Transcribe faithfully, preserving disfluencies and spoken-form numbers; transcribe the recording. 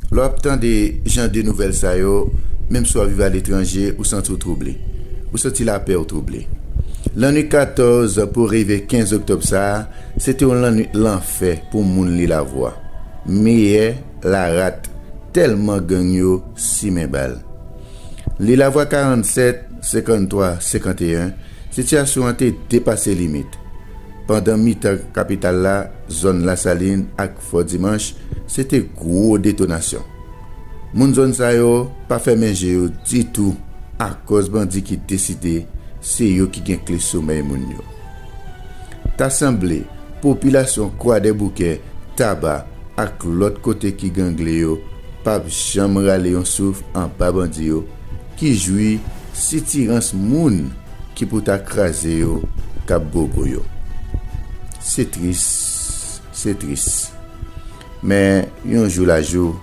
Lè w ap tande jan de nouvèl sa yo, menm si w ap viv aletranje, ou santi w twouble. Ou santi lapè w twouble. Lannwit katòz pou rive kenz oktòb sa a, se te yon lannwit lanfè pou moun Lilavwa. Meyè, Larat, tèlman gang yo simen bal. Lilavwa karannsèt, senkanntwa, senkanteyen, sitiyasyon an te depase limit. Pandan mitan kapital la, zòn Lasalin ak Fò Dimanch, se te gwo detonasyon. Moun zòn sa yo pa fèmen je yo ditou akòz bandi ki deside se yo ki gen kle somèy moun yo. Ta sanble popilasyon Kwadèboukè, Taba ak lòt kote ki gangle yo p ap janm rale yon souf anba bandi yo ki jwi sitirans moun ki pou ta kraze yo k ap bobo yo. Se tris, se tris. Men yon jou la jou,